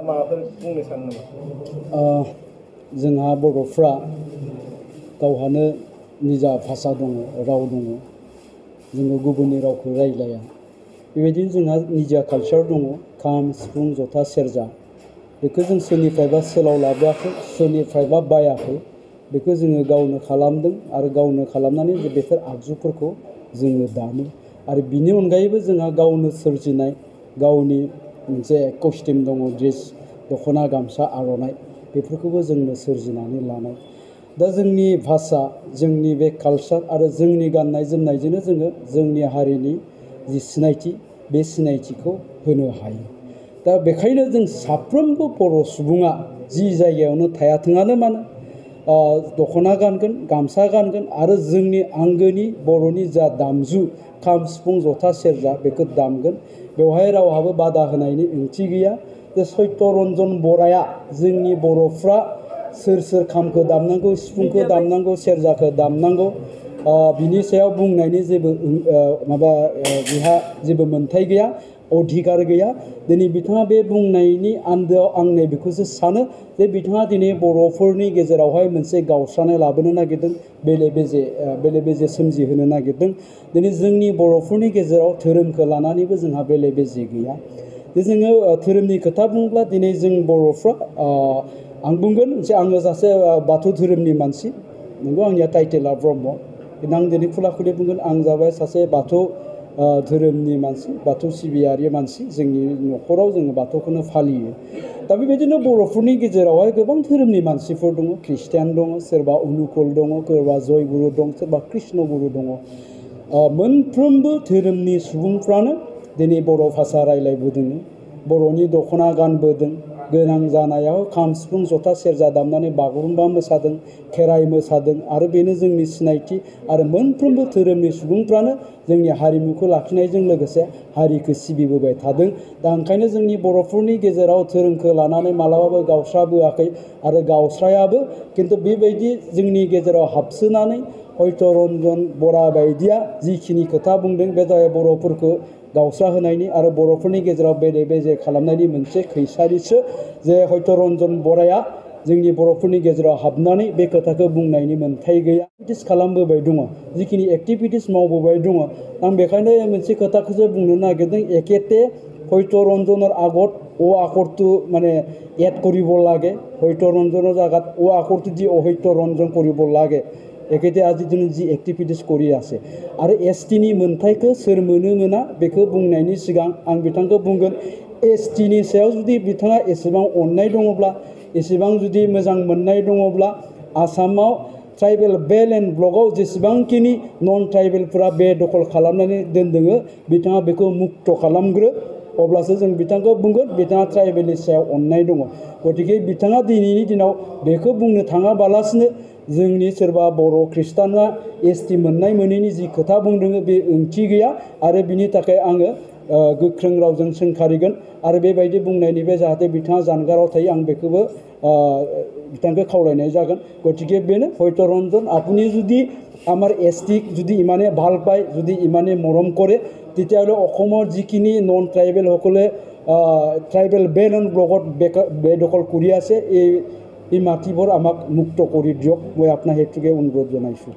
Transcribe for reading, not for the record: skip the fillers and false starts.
माबाफोर बुंनो सानो नामा? जोंहा बर'फ्रा गावहानो निजा भाषा दङ, राव दङ। जोङो गुबुननि रावखौ रायज्लाया। बेबायदिनो जोंहा निजा कालचार दङ, खाम, सिफुं, जथा, सेरजा। बेखौ जों सोरनिफ्रायबा सोलाव लाबोआखै, सोरनिफ्रायबा बायाखै। बेखौ जोङो गावनो खालामदों आरो गावनो खालामनानै बेफोर आगजुफोरखौ जोङो दामो। आरो बिनि अनगायैबो जोंहा गावनो सोरजिनाय गावनि मोनसे कस्टिम दङ, ड्रेस, दख'ना, गामसा, आर'नाइ। बेफोरखौबो जोंनो सोरजिनानै लानाय। दा जोंनि भाषा, जोंनि बे कालचार आरो जोंनि गाननाय जोमनायजोंनो जोङो जोंनि हारिनि जि सिनायथि, बे सिनायथिखौ होनो हायो। दा बेखायनो जों साफ्रोमबो बर' सुबुङा जि जायगायावनो थायाथोङानो मानो दख'ना गानगोन, गामसा गानगोन आरो जोंनि आंगोनि बर'नि जा दामजु खाम, सिफुं, जथा, सेरजा बेखौ दामगोन। बेवहाय रावहाबो बादा होनायनि ओंथि गैया। जे सत्यरन्जन बराया जोंनि बर'फ्रा सोर सोर खामखौ दामनांगौ, सिफुंखौ दामनांगौ, सेरजाखौ दामनांगौ, बिनि सायाव बुंनायनि जेबो बिहा जेबो मोन्थाय गैया, अधिकार गैया। दिनै बिथाङा बे बुंनायनि आन्दोआव आं नैबेखौसो सानो जे बिथाङा दिनै बर'फोरनि गेजेरावहाय मोनसे गावस्रानाय लाबोनो नागिरदों, बेले बेजे सोमजिहोनो नागिरदों। दिनै जोंनि बर'फोरनि गेजेराव धोरोमखौ लानानैबो जोंहा बेले बेजे गैया। जे जोङो धोरोमनि खोथा बुङोब्ला दिनै जों बर'फ्रा आं बुंगोन जे आङो सासे बाथौ धोरोमनि मानसि। नंगौ, आंनिया टाइटेला ब्रह्म। खिन्थु आं दिनै खुला खुलि बुंगोन, आं जाबाय सासे बाथौ धोरोमनि मानसि, बाथौ सिबियारि मानसि। जोंनि न'खराव जोङो बाथौखौनो फालियो। दा बेबायदिनो बर'फोरनि गेजेरावहाय गोबां धोरोमनि मानसिफोर दङ। ख्रिस्टियान दङ, सोरबा अनुकुल दङ, सोरबा जयगुरु दं, सोरबा कृष्ण गुरु दङ। मोनफ्रोमबो धोरोमनि सुबुंफ्रानो दिनै बर' भाषा रायज्लायबोदों, बर'नि दख'ना गानबोदों, गोनां जानायाव खाम, सिफुं, जथा, सेरजा दामनानै बागुरुम्बा मोसादों, खेराइ मोसादों आरो बेनो जोंनि सिनायथि। आरो मोनफ्रोमबो धोरोमनि सुबुंफ्रानो जोंनि हारिमुखौ लाखिनायजों लोगोसे हारिखौ सिबिबोबाय थादों। दा ओंखायनो जोंनि बर'फोरनि गेजेराव धोरोमखौ लानानै मालाबाबो गावस्राबोआखै आरो गावस्रायाबो। खिन्थु बेबायदि जोंनि गेजेराव हाबसोनानै सत्यरन्जन बरा बायदिया जिखिनि खोथा बुंदों, बे जाबाय बर'फोरखौ गावस्रा होनायनि आरो बर'फोरनि गेजेराव बेले बेजे खालामनायनि मोनसे खैसारिसो। जे सत्यरन्जन बराया जोंनि बर'फोरनि गेजेराव हाबनानै बे खोथाखौ बुंनायनि मोन्थाय गैया। एक्टिभिटिस खालामबोबाय दङ, जिखिनि एक्टिभिटिस मावबोबाय दङ। आं बेखायनो मोनसे खोथाखौसो बुंनो नागिरदों, एखेते सत्यरन्जনৰ आगत अ आखरটো माने एड करिब লাগে, सत्यरन्जনৰ জাগাত অ आखरটো দি অসত্যৰঞ্জন কৰিব লাগে। एखेते আজি दिनै जि एक्टिभिटिस কৰি আছে आरो एसटिनि मोन्थायखौ सोर मोनो मोना बेखौ बुंनायनि सिगां आं बिथांखौ बुंगोन, एसटिनि सायाव जुदि बिथाङा एसेबां अननाय दङब्ला, एसेबां जुदि मोजां मोननाय दङब्ला, आसामाव ट्राइबेल बेल्ट एन्ड ब्लकआव जेसेबांखिनि नन ट्राइबेलफोरा बे दखल खालामनानै दोनदोङो, बिथाङा बेखौ मुक्त खालामग्रो। अब्लासो जों बिथांखौ बुंगोन बिथाङा ट्राइबेलनि सायाव अननाय दङ। गतिके बिथाङा दिनैनि दिनाव बेखौ बुंनो थाङाबालासिनो जोंनि सोरबा बर' ख्रिस्टाना एसटि मोननाय मोनैनि जि खोथा बुंदों, बे ओंथि गैया। आरो बिनि थाखाय आङो गोख्रों रावजों सोंखारिगोन आरो बेबायदि बुंनायनिफ्राय जाहाथे बिथाङा जानगाराव थायो, आं बेखौबो बिथांखौ खावलायनाय जागोन। गतिके बेनो सत्यरन्जन, আপুনি যদি আমাৰ এছটিক যদি ইমানে ভাল পায়, যদি ইমানে মৰম কৰে, তেতিয়াহ'লে অসমৰ যিখিনি নন ট্ৰাইবেলসকলে ট্ৰাইবেল বেল্ট এণ্ড ব্লকত বেদখল কৰি আছে, এই মাটিবোৰ আমাক মুক্ত কৰি দিয়ক। মই আপোনাক সেইটোকে অনুৰোধ জনাইছোঁ।